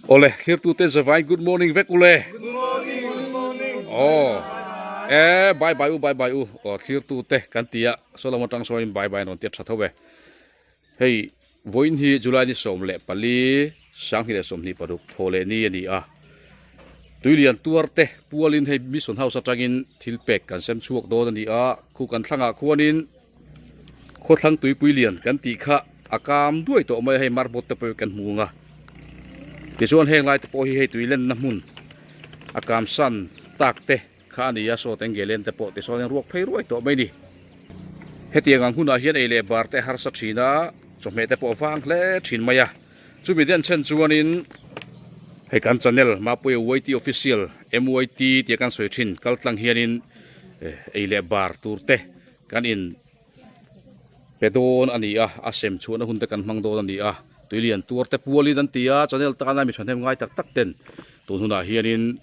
Awle thlirtute zavai good morning vek ule. Good morning, good morning. Aw e bye bye u bye bye u aw thlirtute kan ti a saw lam atang sawn in bye bye an rawn tiat tha tho e. Hei vawiin hi July ni 14 2026 thaw leh ni a ni a. Tuilian tuar te pualin hei Mission House atangin thil pek kan sem chhuak dawn a ni a, khu kan thlangah khuanin Khawthlang tuipui lian kan tih kha a kam duai tawh mai a, hei marbot te pawh hi kan hmu ang a. Tichuan heng lai te pawh hi hei tui lenna hmun a kam san tak te kha a ni a, saw teng ge len te pawh tichuan in ruak phei ruai tawh mai a ni. Hetiang ang hunah hian ei leh bar te a harsa thin a, chawhmeh te pawh a vang hle thin mai a. Chumi den chhen chuanin hei kan channel Mapuia YT Official, MYT tia kan sawi thin kal tlang hianin ei leh bar tur te Kan in pe dawn a ni a, a sem chhuahna hun te kan hmang dawn a ni a, tuilian tuar te pualin an ti a, channel tana mi thahnem ngai tak tak ten tun hunah hianin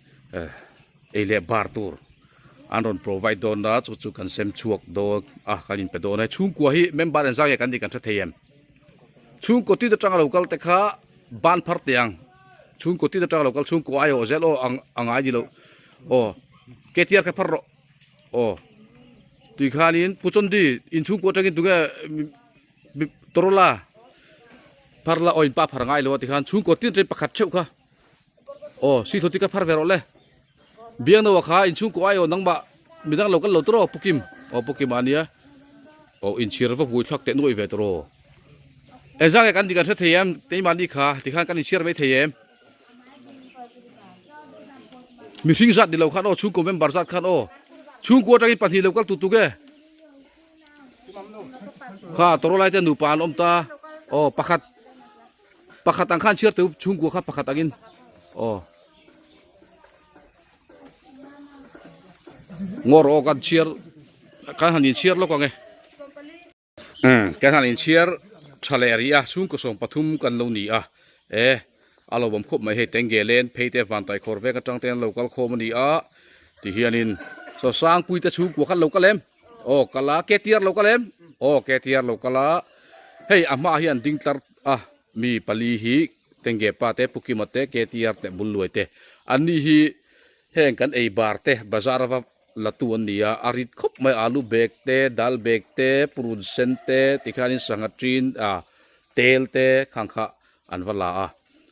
ei leh bar tur an rawn provide dawn a, chu chu kan sem chhuak dawn a, kan in pe dawn a, chhungkua hi member engzah nge kan nih kan hre thei em? Chhungkaw tin atanga lo kal te kha ban phar teh ang, chhungkaw tin atanga lo kal chhungkua ai awh zel aw ang angai ni lo aw, ketiar kha phar rawh. Aw tui khanin Pu Chawndi inchhungkua atangin tunge Torola phar la aw inpa phar ngai lo a tikhan chhungkaw tin atangin pakhat theuh kha aw Sithlawti kha phar ve rawh le Biangnoa kha inchhungkua ai aw nangmah midang lo kal lo tawh rawh Pu Kim aw Pu Kim a nia aw inchhir va vui thlak teh nuaih ve tawh rawh engzah nge kan dik an hre thei em keimahni kha tikhan kan inchhiar mai thei em. Mihring zat ni lo khan aw chhungkaw member zat khan aw chhungkua atangin pahnih lo kal tut tuk e kha tawrh lai te nupa an awm ta aw pakhat pakhat ang khan chhiar teu chhungkua kha pakhat angin aw ngawr aw kan chhiar kan han inchhiar lawk ang e. Umm kan han inchhiar tha leh rih a chhungkaw 13 kan lo ni a e a lo awm khawp mai hei tenge len phei te vantai khawr vek atang te an lo kal khawm a ni a ti hianin saw sangpui te chhungkua kha an lo kal em aw kal a ketiar lo kal em aw ketiar lo kal a hei a hmaah hian ding tlar a mi pali hi tenge pa te pukima te ketiar te bulluai te an ni hi heng kan ei bar te bazar ava La tu an ni a, a rit khawp mai alu bag te, dal bag te, purun sen te tikhianin sangha ṭin ah tel te khang kha an va la a,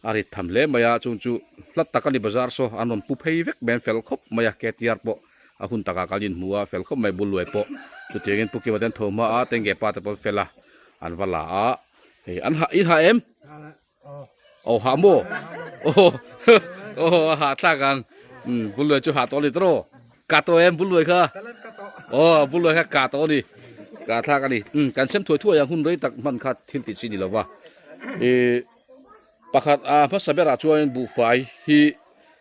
a rit tham hle mai a, chung chu hla tak a ni bazar saw an rawn pu phei vek mai an fel khawp mai a, KTR pawh a hun takah kan inhmu a, fel khawp mai bul luai pawh chutiangin Pu Kima te an tho hma a, Tengge pa te pawh an fel a, an va la a, hei an hah in hah em? Aw hah maw? Aw aw a hah thlak ang. Um Bulluai chu hah tawh a ni tawh Ka tawh em Bulluai kha? Aw Bulluai kha ka tawh a ni. Ka thlak a ni. Um kan sem thuai thuai ang hun rei tak hman kha thil tih chi ni lo va. I pakhat a hmasa berah chuan buhfai hi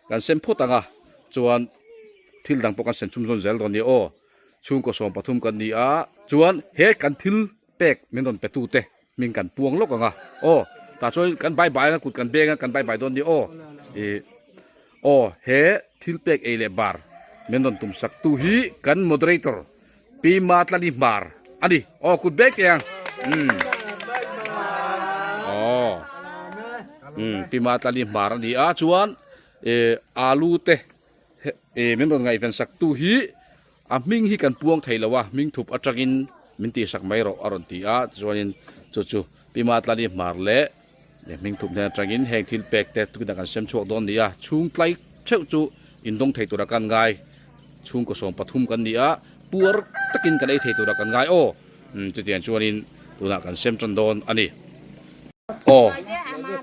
kan sem phawt ang a chuan thil dang pawh kan sem chhunzawm zel dawn a ni. Aw chhungkaw 13 kan ni a chuan he kan thil pek min rawn pe tute Hming kan puang lawk ang a, aw tah chuan kan bye bye anga kut kan beng a kan bye bye dawn nia aw ih aw he thil pek ei leh bar min rawn tum sak tu hi kan moderator Pi Matlani Hmar a ni aw kut beng teh ang umm aw umm Pi Matlani Hmar a ni a chuan ih alu te ih min rawn ngaihven sak tu hi A hming hi kan puang thei lo a, hming thup atangin min tihsak mai rawh a rawn ti a, tichuanin chu chu Pi Matlani Hmar leh hming thup hnen atangin heng thil pek te tukin kan sem chhuak dawn ni a, chhung tlai theuh chu indawng thei tura kan ngai, chhungkaw 13 kan ni a, puar takin kan ei thei tura kan ngai aw, chutiang chuanin tunah kan sem tan dawn a ni. Aw,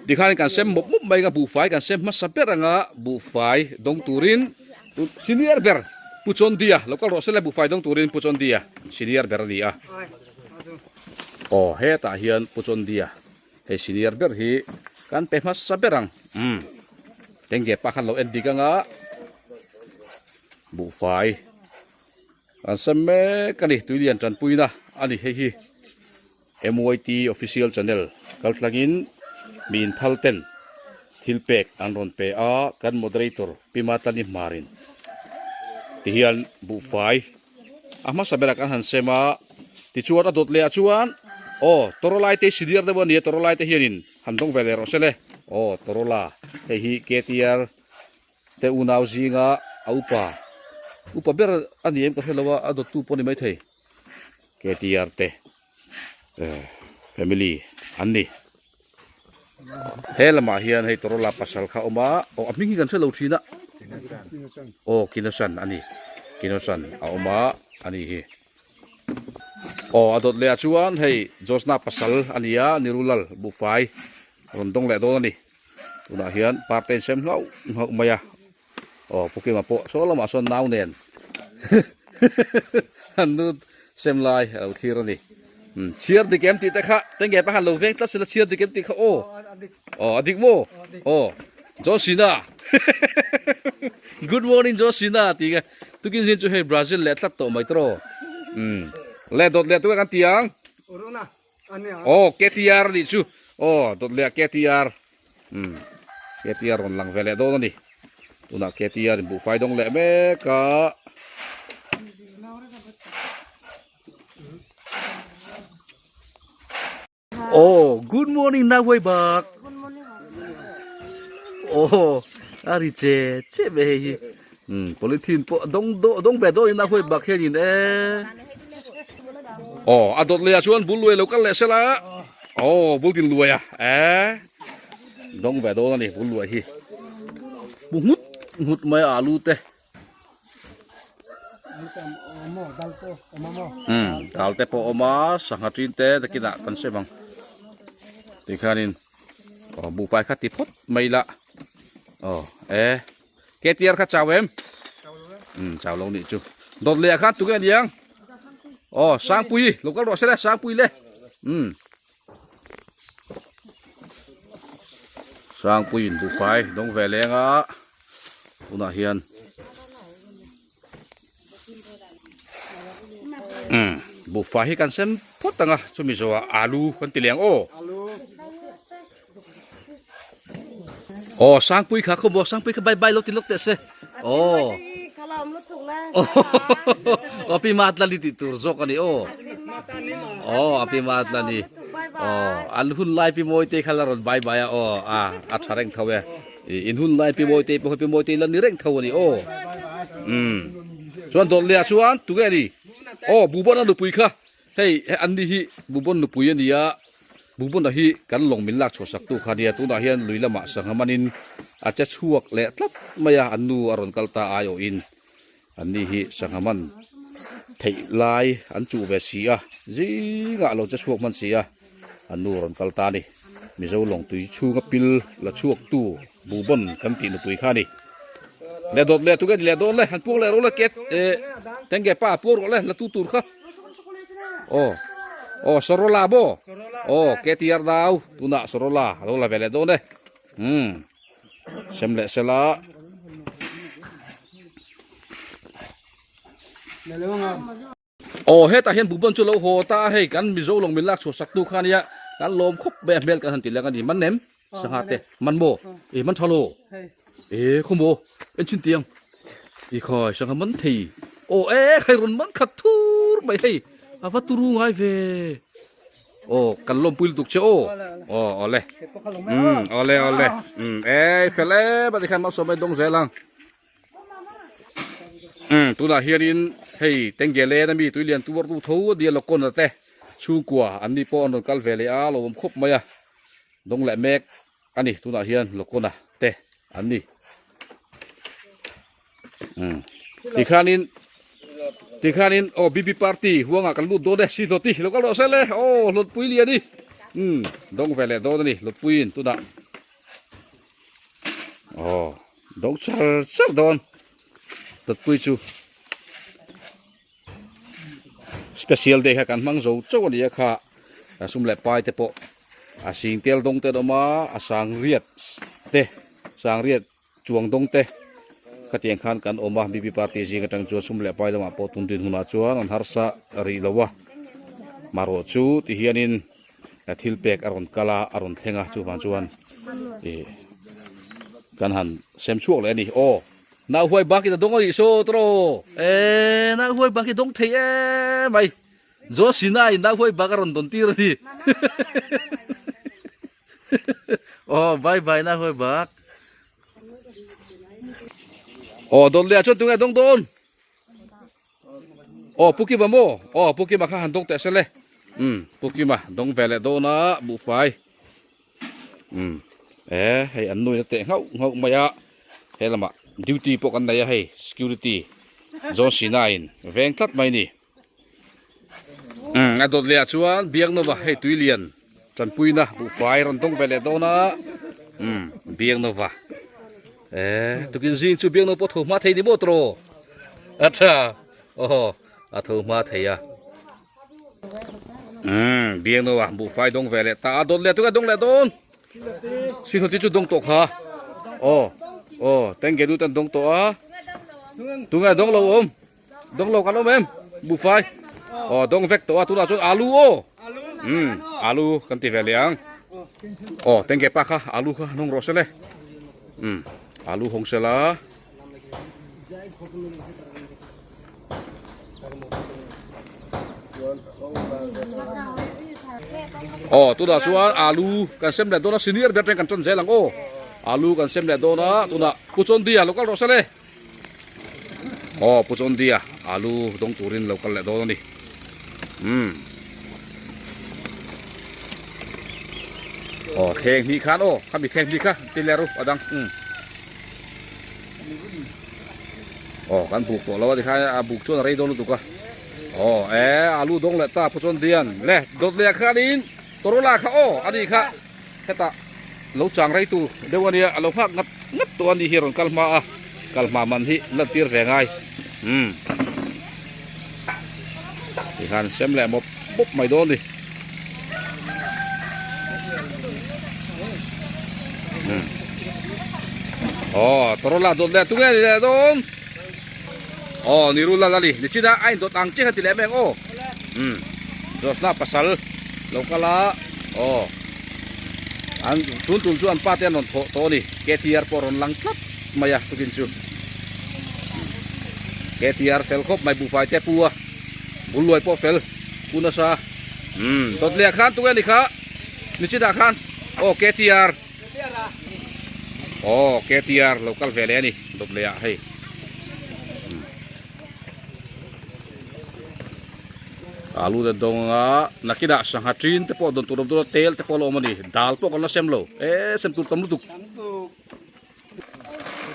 tikhanin kan sem mawp mawp mai anga buhfai kan sem hmasa ber anga buhfai dawng turin Senior ber Pu Chondia lo kal rawh se le buhfai dawng turin Pu Chondia senior ber a ni a. Aw hetah hian Pu Chondia hei senior ber hi kan pe hmasa ber ang umm tenge pa khan lo en dik anga buhfai an sem mek a ni tuilian tanpuina a ni hei hi. MYT Official Channel kaltlangin mi inphal ten thil pek an rawn pe a, kan Moderator Pi Matlani Hmarin ti hian buhfai a hmasa berah kan han sem a, tichuan a dawt leh ah chuan aw Tawrawlai te senior deuh a nia Tawrawlai te hianin han dawng ve leh rawh se le aw Tawrawla. Hei hi KTR te unau zinga a upa upa ber a ni em ka hre lo a, a dawttu pawh a ni maithei. KTR te family an ni. He lamah hian hei Torola pasal kha a awm a, aw a hming hi kan hre lo thin a, aw Kinosan a ni, Kinosan a awm a a ni hi. Aw a dawt leh ah chuan hei Josna pasal a ni a, Nirulal buhfai rawn dawng leh dawn a ni. Tunah hian parte in sem hlauh hlauh mai a, aw Pu Kima pawh saw lamah sawn nau nen an nu sem lai a lo thlir a ni. Chhiar dik em tih te kha tenge pa khan lo veng tlat sela chhiar dik em tih kha aw aw a dik maw aw John Cena good morning John Cena tih nge tukin zin chu hei Brazil leh tlat tawh mai tawh um le dawt leh tuka kan ti ang aw KTR nih chu aw dawt leh KTR um KTR rawn lang ve leh dawn a ni tunah KTR in buhfai dawng leh mek a. Oh, good morning na huai bak. Oh, ari che che ve hei hi. Polythene pawh dawng do dawng ve dawn in na huai bak hian in e. Oh, a dawt leh ah chuan bul luai lo kal leh sela. Oh, bul tin luai a. E. Dawng ve dawn ani bul luai hi. Bu ngut ngut mai a alu te. Dal te pawh a awm a sangha ṭin te nakinah kan sawi ang tikhanin aw buhfai kha ti phawt mai ila aw e KTR kha chau em chau lo nih chu dawt leh ah khan tunge a niang aw Sangpui lo kal rawh se le Sangpui le Sangpuiin buhfai dawng ve leng a tunah hian umm buhfai hi kan sem phawt ang a chumi zawhah alu kan ti leng aw aw Sangpui kha khaw maw Sangpui kha bye bye lo ti lawk teh se aw aw pi ma tla ni tih tur zawk a ni aw aw a pi ma tla ni aw an hun lai pi mawi te kha la rawn bye bye a aw a a tha reng tho e in hun lai pi mawi te pawh pi mawi te la ni reng tho a ni aw umm chuan dawt leh ah chuan tunge a ni aw bubon a nupui kha Hei he an ni hi Bubon nupui a ni a, Bubona hi kan lawng min lak chhuah sak tu kha a nia, tunah hian lui lamah sangha manin a che chhuak leh tlat mai a, an nu a rawn kal ta aiawhin an ni hi sangha man theih lai an chuh ve si a, zingah a lo che chhuak hman si a, an nu a rawn kal ta a ni. Mizo lawng tui chhunga pil la chhuak tu Bubon kan tih nupui kha a ni. Leh dawt leh tunge ni leh dawn le, han puak leh rawh le ket eh tenge pa puak rawh le la tu tur kha. Aw aw Sorola maw aw KTR dau tunah Sorola a lo la ve leh dawn e umm sem leh sela. Aw hetah hian bukbawn chu lo haw ta a hei kan Mizo lawng min lak chhuah sak tu kha ania kan lawm khawp mai a hmel kan han ti leng a ni man nem sangha te man maw e man tha lo e khaw maw en chhin tiang i khai sangha man thei aw e khai rawn man khat thur mai hei a va turu ngai ve aw kan lawmpui lutuk che aw aw awle umm awle awle umm e fel em a tikhan malsawm mai dawng zel ang. Umm tunah hianin hei Tengele ami tui lian tuar tu tho a nia Lokona te chhungkua an ni pawh an rawn kal ve leh a lo awm khawp mai a dawng leh mek a ni tunah hian Lokona te an ni umm tikhanin tikhanin aw BB party huangah kan lut dawn e si hlawti lo kal rawh se le aw hlawtpui lian i umm dawng ve leh dawn a ni hlawtpuiin tunah aw. Dawng char char dawn Dawtpui chu special day kha kan hmang zo chauh a ni a kha a sum leh pai te pawh a sing tel dawng te an awm a a sang riat te sang riat chuang dawng te khatiang khan kan awm a B_P party zing atang chuan sum leh pai lamah pawh tun rin hunah chuan an harsa rih lo a marawh chu ti hianin thil pek a rawn kal a a rawn thleng a chuvang chuan ih kan han sem chhuak leh a ni aw nau huai bak in a dawng a nih saw tawh e nau huai bak hi dawng thei em mai Josina in nau huai bak a rawn dawn tir a ni aw bye bye nau huai bak. Aw dawt leh ah chuan tunge dawng dawn? Aw Pu Kima maw? Aw Pu Kima kha han dawng teh sele. Umm Pu Kima dawng ve leh dawn a buhfai. Umm e hei an nuin a teh nghauh nghauh mai a he lamah duty pawh kan nei a hei security John Cena in veng tlat mai ni. Umm a dawt leh ah chuan Biaknova hei tui lian tanpuina buhfai rawn dawng ve leh dawn a umm Biaknova e tukin zing chu Biaknova pawh tho hma thei ni maw tawh a tha aw a tho hma thei a umm Biaknova buhfai dawng ve leh ta a dawt leh tunge dawng leh dawn Sihluti chu dawng tawh kha aw aw tengge nu ten dawng tawh a tunge dawng lo awm. Dawng lo kan awm em? Buhfai. Aw dawng vek tawh a tunah chuan alu aw. Umm alu kan ti ve leh ang. Aw tengge pa kha alu kha han hawng rawh sele. Umm alu hawng sela. Aw tunah chuan alu kan sem leh dawn a senior ber ten kan tawn zel ang aw. Alu kan sem leh dawn a tunah Pu Chawndia lo kal rawh sele. Aw Pu Chawndia alu dawng turin lo kal leh dawn a ni. Umm. Aw thleng hnih khan aw khami thleng hnih kha ti leh ru a dang. Umm. Aw kan buk tawh lo a tikhan a buk chuan a rei dawn lutuk a. Aw e alu dawng leh ta Pu Chawndian le dawt leh ah khanin Torola kha aw a ni kha. Hetah lo chang rei tur deuh a nia, a lo nghak ngat ngat tawh a ni hi a rawn kal hma a, kal hma man hi lantir ve ngai. Umm. Tikhan sem leh mawp mawp mai dawn a ni. Umm. Aw, Torola dawt leh tunge ni leh dawn? Aw, Nirulal a ni. Nichina a indawt ang chiah a ti leh em aw. Umm. Josna pasal lo kal a. Aw. An tun tun chu an pa te an rawn thawh tawh a ni. KTR pawh a rawn lang tlat mai a tukin chu. KTR fel khawp mai buhfai te pu a. Bul luai pawh fel pu nasa. Umm. Dawt leh ah khan tunge ni kha? Nichina khan. Aw KTR. Aw KTR lo kal ve leh a ni dawt leh ah hei. Alu te dawng anga nakinah sangha tin te pawh dawn tur awm dawn a tel te pawh a la awm a ni dal pawh kan la sem lo e sem tur tam lutuk.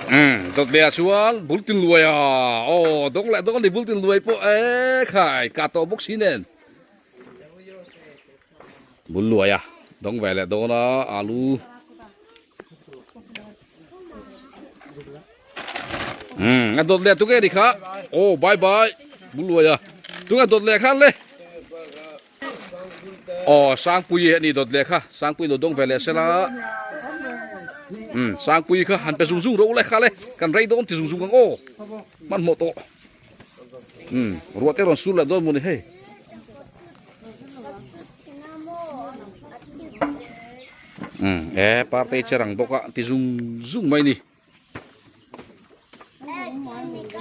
Umm dawt leh ah chuan bul tin luai a aw dawng leh dawng a ni bul tin luai pawh e khai kah tawh bawk si nen. Bul luai a dawng ve leh dawn a alu umm a dawt leh tunge ni kha aw bye bye bul luai a tunge dawt leh khan le aw sangpui a ni dawt leh kha sangpui lo dawng ve leh sela umm sangpui kha han pe zung zung rawh u le kha le kan rei dawn ti zung zung ang aw hmanhmawh tawh. Umm ruah te rawn sur leh dawn maw ni hei. Umm e parte che rang bawk a ti zung zung mai ni.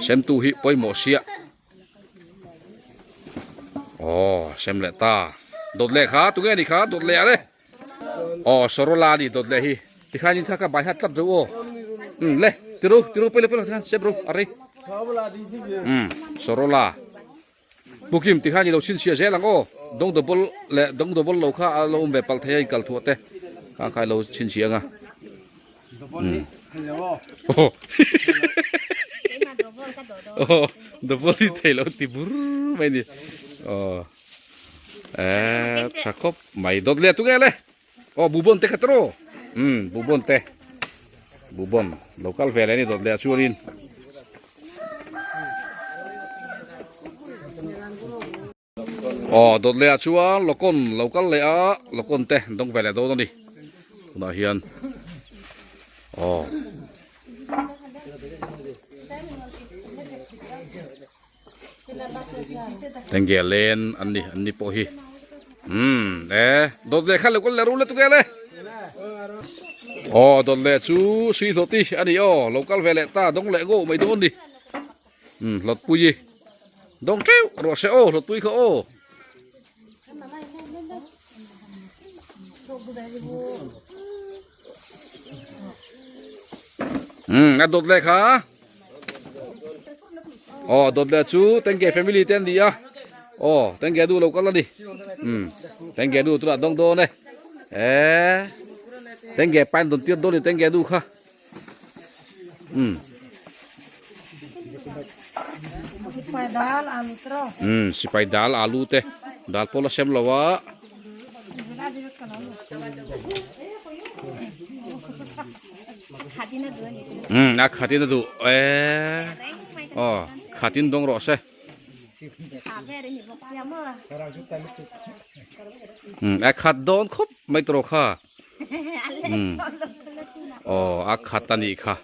Sem tu hi pawimawh sia. Aw sem leh ta. Dawt leh kha tunge ni kha dawt leh ah le. Aw Sorola ni dawt leh hi tikhan in kha ka bai hat tlat reuh aw um le tiru tiru pawilo pawilo tikhan sep ru a rei um Sorola pukim tikhan i lo chhinchhiah zel ang aw dawng double leh dawng double lo kha a lo awm ve palh thei a in kal thuah te kha kha i lo chhinchhiah ang a um aw aw double hi thei lo ti bur mai ni aw. Eh, tha khawp mai dawt leh tunge le aw bubon te kha tiraw um bubon te bubon lo kal ve leh a ni dawt leh ah chuanin aw dawt leh ah chuan lawkawn lo kal leh a lawkawn te an dawng ve leh dawn a ni tunah hian aw. Tengge len an ni an ni pawh hi umm e dawt leh kha lo kal leh ru le tuk e le aw dawt leh chu sui hlawt hi a ni aw lo kal ve leh ta dawng leh ngawh mai dawn ni umm hlawt pui hi dawng teuh rawh se aw hlawt pui kha aw. Umm a dawt leh kha. Aw dawt leh chu Tengge family te an ni a. Aw Tengge nu lo kal a ni. Umm Tengge nu tunah dawng dawn e. Eee Tengge pain dawn tir dawn ni Tengge nu kha. Umm. Sipai dal alu te rawh. Umm sipai dal alu te dal pawh la sem lo a. Umm a khatin a duh eee aw khatin dawng rawh se. Umm a khat dawn khawp mai tawh kha. Umm aw a khat a nih kha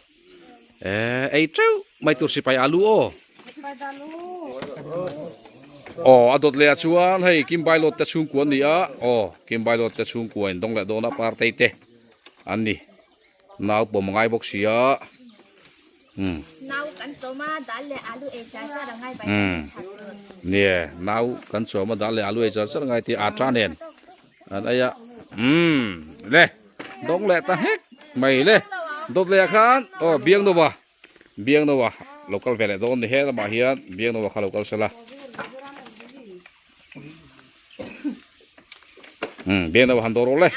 eh ei teuh mai tur sipai alu aw aw a dawt leh ah chuan hei Kimbailawt te chhungkua an ni a aw Kimbailawt te chhungkua in dawng leh dawn a partei te an ni nau pawm a ngai bawk si a. Umm. Nau kan chawm a, dal leh alu ei char char a ngai bai Umm. Nie, nau kan chawm a, dal leh alu ei char char a ngai tih atta nen an ei a. Umm. Le, dawng leh ta hek mai le. Dawt leh ah khan, aw Biangnoa, Biangnoa lo kal ve leh dawn ni he lamah hian Biangnoa kha lo kal sela. Umm, Biangnoa han dawr rawh le.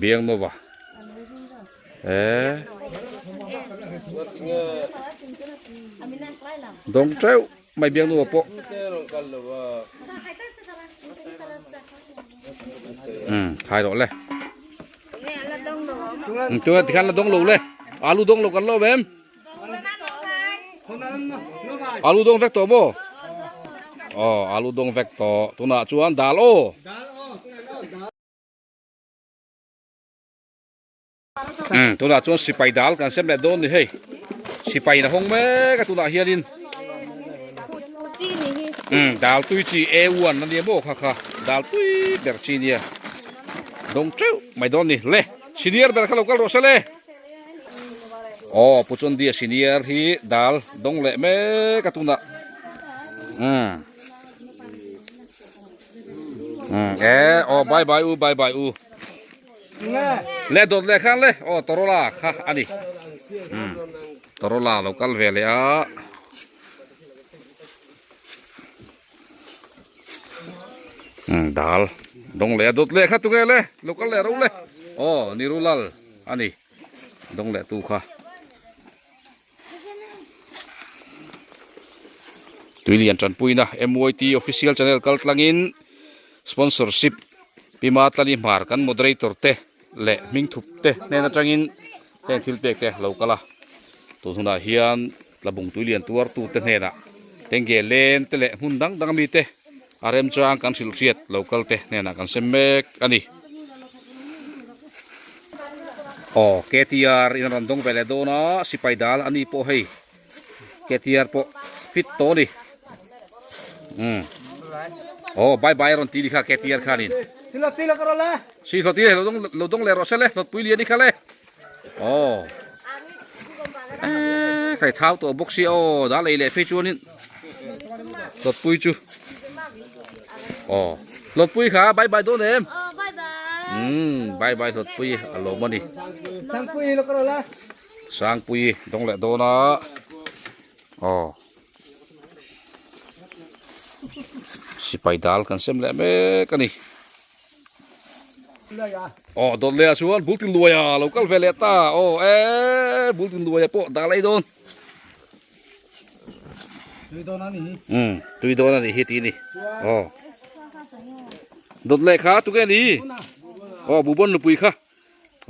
Biang nova eh dawng teuh mai biang nova pawh. Um khai rawh le um tuna tikhan la dawng lo le alu dawng lo kan lo em alu dawng vek tawh maw aw alu dawng vek tawh tunah chuan dal aw Um tunah chuan sipai dal kan sem leh dawn ni hei sipai in a hawng mek a tunah hianin um dal tui chi a one ania maw kha kha dal tui ber chi nia dawng teuh mai dawn ni le senior ber kha lo kal rawh se le aw pu Chundia senior hi dal dawng leh mek a tunah um um e aw bye bye u bye bye u. Le dawt leh khan le aw tawrawla kha a ni umm tawrawla lo kal ve leh a umm dal dawng leh a dawt leh kha tunge le lo kal leh ro le aw nirulal a ni dawng leh tu kha. Tuilian tanpuina MYT official channel kal tlangin sponsorship Pima Tlani Hmar kan moderator te leh hming thup te hnen atangin heng thil pek te lo kal a. Tun hunah hian Tlabung Tuilian tuartu te hnenah Tengge Len te leh hmun dang dang ami te a remchang kan hrilh hriat lo kal te hnenah kan sem mek a ni. Aw KTR in a rawn dawng ve leh dawn a sipai dal a ni pawh hei KTR pawh fit tawh a ni umm aw bye bye a rawn ti ni kha KTR khanin si hlawt i lo dawng lo dawng leh rawh se le hlawt pui lian i kha le aw eee khai thau tawh bawk si aw dal ei leh phei chuanin hlawt pui chu aw hlawt pui kha bye bye dawn em umm bye bye hlawt pui a lawm a ni sangpui dawng leh dawn a aw sipai dal kan sem leh mek a ni. Aw dawt leh ah chuan bul tin luai a lo kal ve leh ta aw eee bul tin luai ah pawh dah lei dawn tui dawn a ni hi um tui dawn a ni hi ti ni aw dawt leh kha tu nge ni aw bubon nupui kha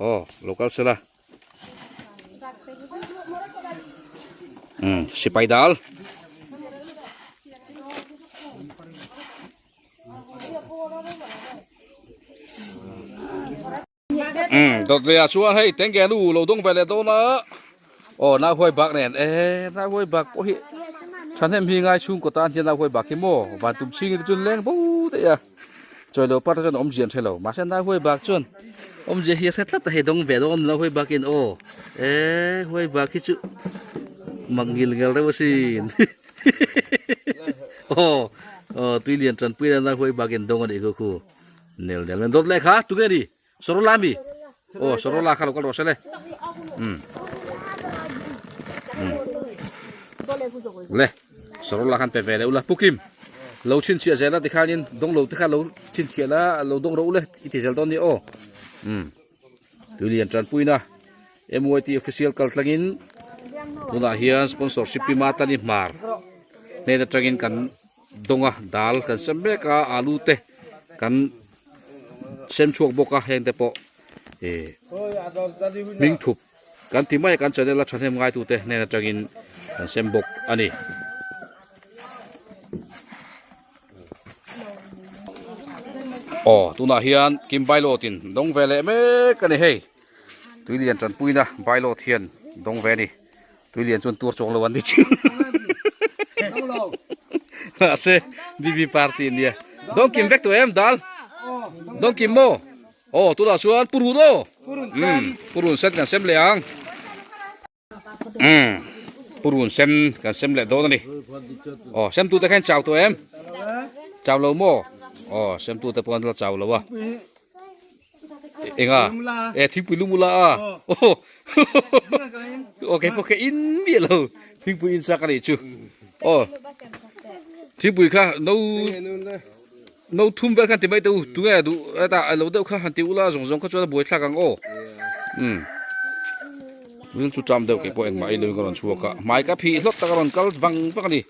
aw lo kal sela um sipai dal Um dawt leh ah chuan hei tengge nu lo dawng ve leh dawn a aw nau huai bak nen eh nau huai bak pawh hi thahnem hi ngai chhungkaw tan hian nau huai bak hi maw van tum chhing te chuan leng bo daih a chawi lo part chuan awmzia an hre lo mahse nau huai bak chuan awmzia hi a hre tlat a hei dawng ve dawn nau huai bak in aw eh huai bak hi chu. Mak ngil ngel reuh asin. Aw aw tui lian tanpui nana huai bakin dawng a nih khu khu. Nel nel men dawt leh kha tunge ni? Sorola ami? Aw Sorola kha lo kal rawh se le. Um. Um. Le Sorola khan pe ve le ula Pukim. Lo chhinchhiah zel a tikhanin dawng lo te kha lo chhinchhiah la lo dawng rawh u le i ti zel dawn nia aw. Um. Tuilian tanpuina MYT official kal tlangin tunah hian sponsorship pi Matani Hmar hnen atangin kan dawnga dal kan sem mek a alu te kan sem chhuak bawk a heng te pawh ih hming thup kan ti mai a kan channel a thahnem ngai tute hnen atangin kan sem bawk a ni. Aw tunah hian Kim Bailawt in dawng ve leh mek a ni hei tui lian tanpuina Bailawt hian dawng ve a ni tui lian chuan tur chuang lo an ni chu mahse BB party ania dawng kim vek tawh em dal dawng kim maw aw tunah chuan purun aw umm purun sen kan sem leh ang. Umm purun sem kan sem leh dawn a ni aw sem tute khan chau tawh em chau lo maw aw sem tute pawh an la chau lo a enga e thingpui lum ula a aw aw keipawh ka in miah lo thingpui in chak a nih chu aw thingpui kha no no thum vel khan ti mai teh u tunge duh hetah a lo deuh kha han ti ula zawng zawng kha chuan a buaithlak ang aw umm wil chu cham deuh keipawh engmah ei loin ka rawn chhuak a hmai ka phih hlawt tak a rawn kal vang vang a ni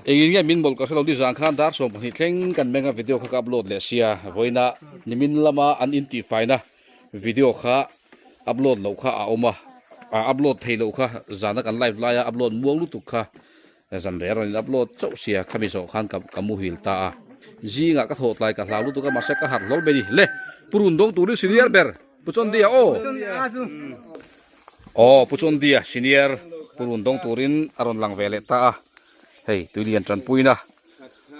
engin nge min mawlh ka hrelo ni zan khan dar 12 thleng kan meng a video kha ka upload leh sia vawiina nimin lama an intihfaina video kha upload loh kha a awm a a upload theih loh kha zana kan live laia upload muang lutuk kha. Zan reh a rawn in upload chauh sia khami zawh khan ka ka muhil ta a zingah ka thawh tlai ka hlau lutuk a mahse ka harh hlawl mai ni le purun dawng turin senior ber Pu Chawndia aw aw Pu Chawndia senior purun dawng turin a rawn lang ve leh ta a hei tuilian tanpuina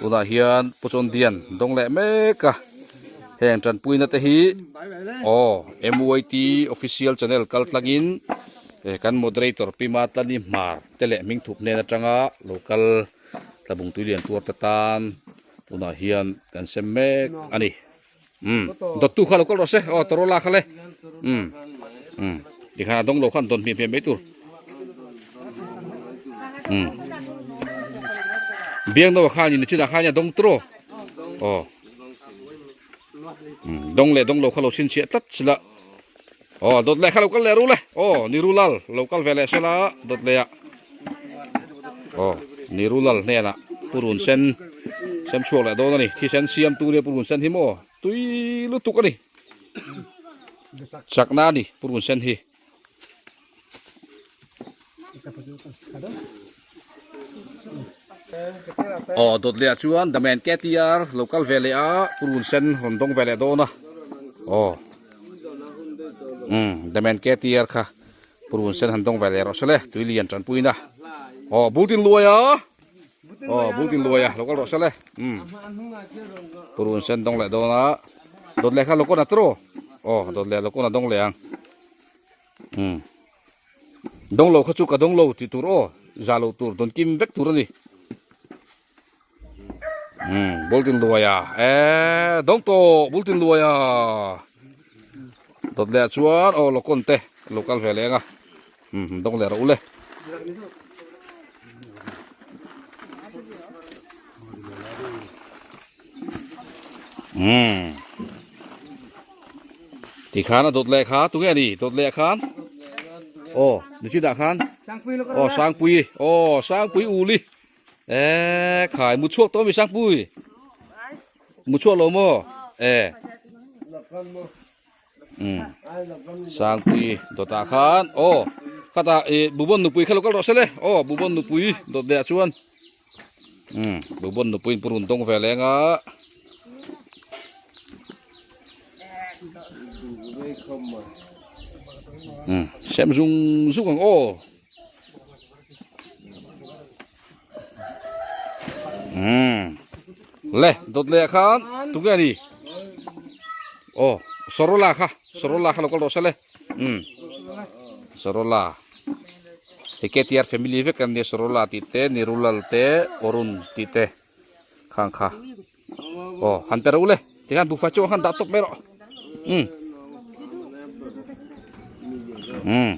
tunah hian Pu Chawndian dawng leh mek a heng tanpuina te hi aw MYT official channel kal tlangin kan moderator Pi Matlani Hmar. Te leh hming thup hnen atanga lo kal tlabung tui lian tuar te tan tunah hian kan sem mek a ni. Umm dawttu kha lo kal rawh se aw torola kha le umm umm tikhan a dawng lo khan dawn hmiah hmiah mai tur umm biang no khan in chinah khan a dawng turaw aw umm dawng leh dawng lo kha lo chhinchhiah tlat sila. Aw dawt leh kha lo kal leh ru le aw Nirulal lo kal ve leh sela dawt leh ah aw Nirulal hnenah purun sen sem chhuak leh dawn a ni thisen siam tu nia purun sen hi maw tui lutuk a ni chakna a ni purun sen hi. Aw dawt leh ah chuan the man KTR lo kal ve leh a purun sen rawn dawng ve leh dawn a aw umm the man KTR kha purun sen han dawng ve leh rawh se le tui lian tanpui na aw bultin luai a aw bultin luai a lo kal rawh se le umm purun sen dawng leh dawn a dawt leh kha lo kawn a tawh aw dawt leh lo kawn a dawng leh ang. Umm dawng lo kha chu ka dawng lo tih tur aw za lo tur dawn kim vek tur a ni umm bultin luai a eee dawng tawh bultin luai a dawt leh ah chuan aw lawkawn te lo kal ve leng a umm dawng leh rawh u le. Umm tikhan a dawt leh kha tunge a ni dawt leh khan aw nichina khan aw sangpui aw sangpui uli eh khai mu chhuak tawh mi sangpui mu chhuak lo maw eh umm sangpui dawtah khan aw khatah ih bubon nupui kha lo kal rawh se le aw bubon nupui dawt leh ah chuan. Umm bubon nupui in purun dawng ve leng a. Umm sem zung zung ang aw. Umm le dawt leh ah khan tunge a ni aw sawrola kha sawrola kha lo kal rawh se le umm sawrola. Hei KTR family vek an nia Sorola tih te Nirulal te Arun tih te khang kha aw han pe rawh u le tikhan buhfai chu khan dah tawp mai rawh umm umm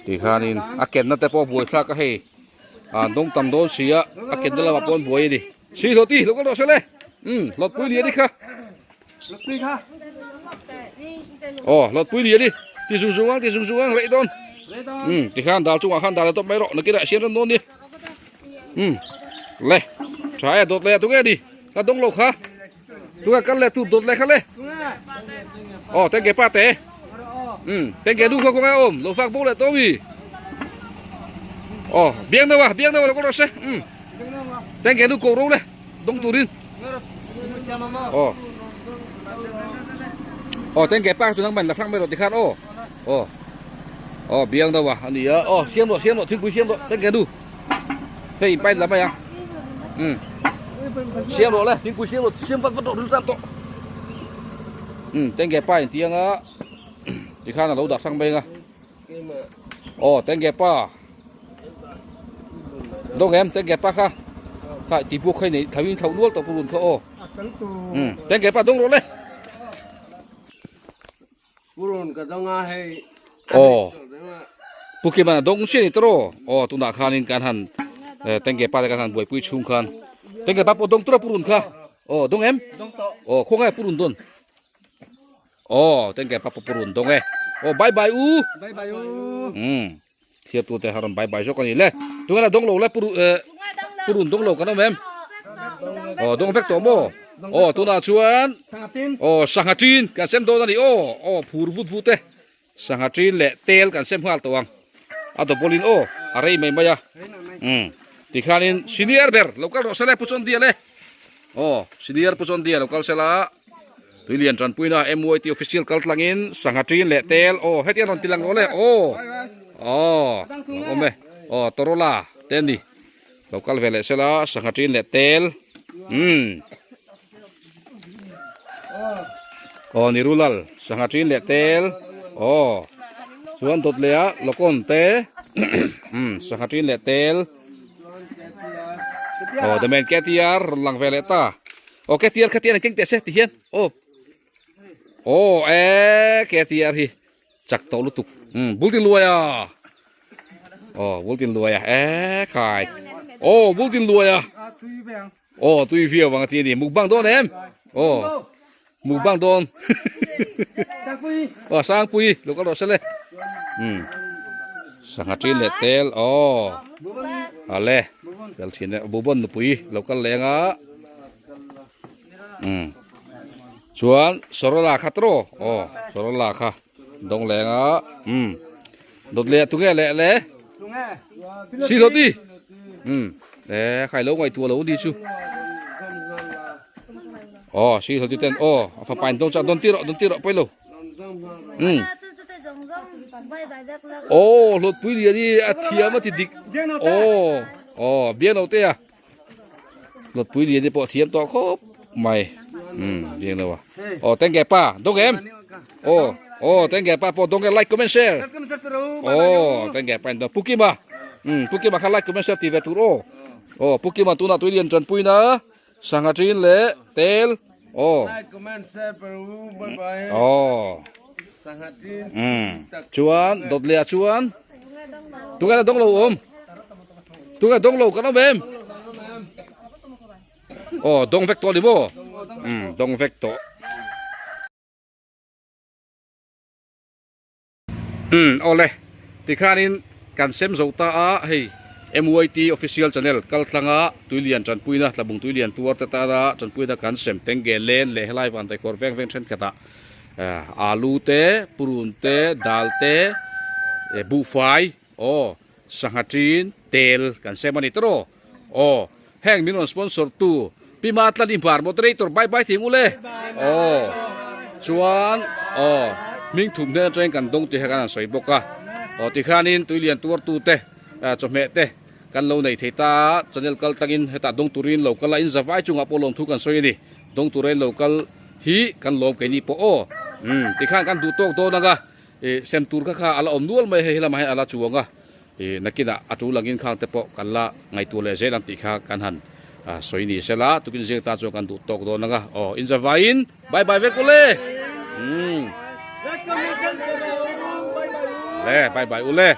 tikhanin a kenna te pawh buai thlak a hei ah dawng tam dawn si a a kenna lamah pawh an buai a ni si hlawh ti hlawh ka rawh se le umm hlawtpui lian i kha. Aw hlawtpui ni a ni ti zung zung ang ti zung zung ang rei dawn um tikhan dal chungah khan dal a tawp mai rawh nakinah siam rem dawn ni um le tha e dawt leh a tunge ni ka dawng lo kha tunge kal leh tu dawt leh kha le aw tengge pa te um tengge nu kha khawnge awm lo fak bo leh tawh mi aw biang deuh a biang deuh a lo kal rawh se um tengge nu ko ro le. Dawng turin aw aw tengke park chu nang man la hrang mai rawh tikhan aw aw aw biang deuh a ani a aw siam rawh siam rawh thingpui siam rawh tengke nu hei in pain la mai ang um siam rawh le thingpui siam rawh siam vat vat rawh ril tan tawh um tengke pa in tiang a tikhan a lo dah hrang mai ang a Aw tengge pa dawng em tengge pa kha kha ti buk khai nei thlauin thlauh nual tawh purun kha aw um tengge pa dawng rawh le purun ka dawng a hei aw pukimana dawng chian ni tawh aw tunah khanin kan han tengge pa te kan han buaipui chhung khan tengge pa pawh dawng tura purun kha aw dawng em aw khawngaih purun dawn Aw tengke pa purun dawng e. Aw bye bye u. Bye bye u. Um. Thlir tu te haron bye bye zawk ani le. Tunga la dawng lo le puru eh purun dawng lo kan awm em. Aw dawng vek tawh maw. Aw tunah chuan aw sangha tin kan sem dawn ani aw. Aw phur vut vut e. Sangha tin leh tel kan sem nghal tawh ang. A double in aw a rei mai mai a. Um. Tikhanin senior ber lo kal rawh se le Pu Chawndia le. Aw senior Pu Chawndia lo kal sela. Tuilian tanpuina MYT official kal tlangin sangha tin leh tel aw heti an rawn ti lang rawh le aw aw lo awm e aw torola te a ni lo kal ve leh sela sangha tin leh tel umm aw nirulal sangha tin leh tel aw chuan dawt leh ah lawkawn te umm sangha tin leh tel aw the man KTR rawn lang ve leh ta. Aw KTR kha tian an keng teh se ti hian aw aw e KTR hi chak tawh lutuk um bul tin luai a aw bul tin luai a e khai aw bul tin luai a aw tui viau ang a ti a ni mukbang dawn em aw mukbang dawn aw sangpui lo kal rawh se le um sangha ṭin leh tel aw ale fel thin e bubon nupui lo kal leng a. Umm chuan sawrla kha tawh aw sawrla kha dawng leng a umm dawt leh tunge leh le si hlawt i umm e khai lo ngaihtuah lo ni chu aw si hlawt i ten aw a fapa in dawng chak dawn tir rawh dawn tir rawh pawi lo umm aw hlawtpui lian hi a thiam a ti dik aw aw biang lo te a. Lawtpui lian te pawh a thiam tawh khawp mai umm biang lo a aw tengge pa dawng em aw aw tengge pa pawh dawng e like comment share aw tengge pa in dawng pu kima umm pu kima kha like comment share ti ve tur aw aw pu kima tunah tui lian tanpui na sangha tin leh tel aw aw umm chuan dawt leh ah chuan tunge la dawng lo awm. Tunge dawng lo kan awm em? Aw dawng vek tawh a ni maw? Umm dawng vek tawh. Umm awle tikhanin kan sem zo ta a hei MYT official channel kal tlanga tuilian tanpuina tlabung tuilian tuar te tana tanpuina kan sem tengge len leh helai van daihkawr veng veng thenkhatah alu te purun te dal te buhfai Aw, sangha ṭin, tel kan sem a ni tawh. Aw, heng min rawn sponsor tu Pi Matlan i hmar moderator bye bye thing ule. Aw, chuan aw, hming thum hnen atangin kan dawng tih kha kan han sawi bawk a. Aw, tikhanin tuilian tuartu te, chawhmeh te kan lo nei thei ta a, channel kal tlangin hetah dawng turin lo kal a, in zavai chungah pawh lawmthu kan sawi a ni. Dawng tura in lo kal hi kan lawm keini pawh aw. Umm, tikhan kan duh tawk dawn ang a. Ih sem tur kha kha a la awm nual mai hei helamah hian a la chuang a, ih nakinah a tul angin khang te pawh kan la ngaihtuah leh zel ang tih kha kan han sawi ni sela tukin zing tan chuan kan duh tawk dawn ang a, aw inzavaiin bye bye vek ule umm le bye bye ule.